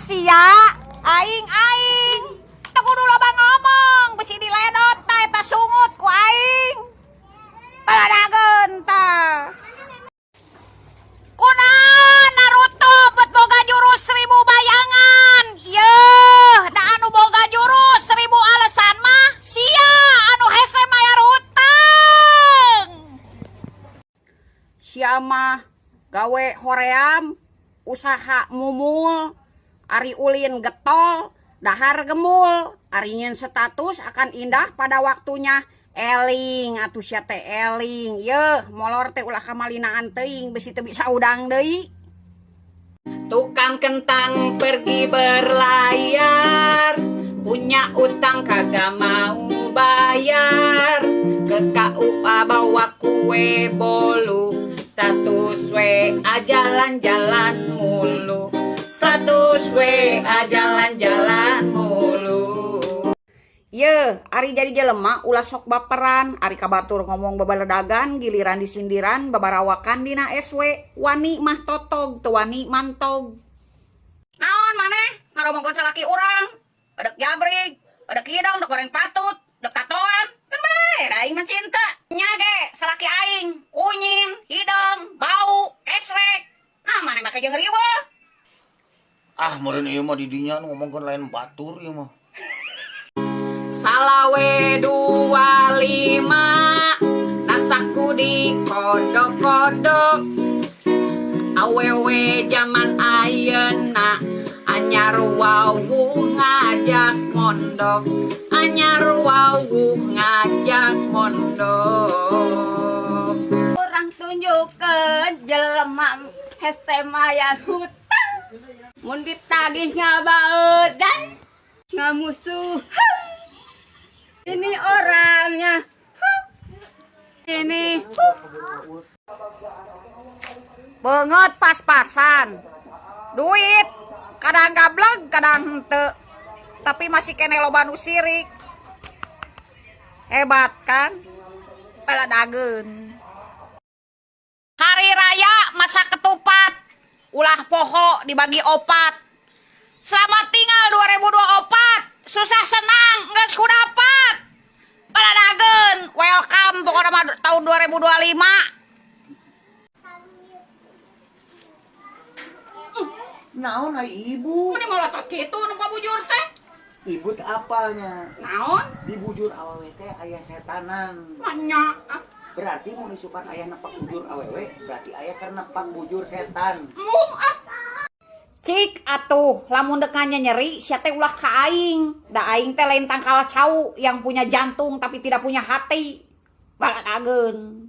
Sia-sia aing aing. Teu kudu loba ngomong, bisi diledot tah eta sungut ku aing. Baladageun tah. Kunaon Naruto bet boga jurus 1000 bayangan? Yeuh, da anu boga jurus 1000 alasan mah sia anu hese mayar hutang. Sia mah gawe hoream, usaha mumul, ari ulin getol, dahar gemul, ari nyieun status akan indah pada waktunya. Eling atuh sia teh, eling. Yeuh, molor teh ulah kamalinaan teuing, bisi teu bisa udang deui. Tukang kentang pergi berlayar, punya utang kagak mau bayar. Ke KUA bawa kue bolu, status WA jalan-jalan mulu. Status WA jalan-jalan mulu. Ye, ari jadi jelema ulah sok baperan, ari ka batur ngomong babaledagan, giliran disindiran babarawakan dina SW, wani mah totog, teu wani mantog. Naon maneh ngaromongkeun salaki urang? Edek jabrig, edek hidung, dek goreng patut, dek tatoan. Kan bae da aing mah cinta. Nya ge salaki aing, kunyin, hideung, bau, esrek. Nah, maneh make jeung riweuh. Ah, meureun ieu mah di dinya nu ngomongkeun lain batur ieu mah. Salawe 25 nasaku di kodok-kodok. Awewe zaman ayeuna anyar wawuh ngajak mondok, anyar wawuh ngajak mondok. Urang tunjukkeun jelema heste mayar hutang. Mun ditagih ngabaeudan, ngamusuhan. Ini orangnya. Ini. Beungeut pas-pasan, duit kadang gableg, kadang henteu, tapi masih keneh loba nu sirik. Hebat kan? Baladageun. Hari raya masak ketupat, ulah poho dibagi opat. Selamat tinggal 2024, susah senang geus kudapat. Baladageun, welcome pokoknya mah tahun 2025. Naon ai ibu? Meni molotot kitu nempo bujur teh? Ibu teh apalnya? Naon? Di bujur awewe teh aya setanan. Manya. Berarti mun isukan aya nepak bujur awewe, berarti aya keur nepak bujur setan. Mung ah. Cik atuh, lamun dek nyeri sia teh ulah ka aing. Da aing teh lain tangkal cau yang punya jantung tapi tidak punya hati. Baladageun.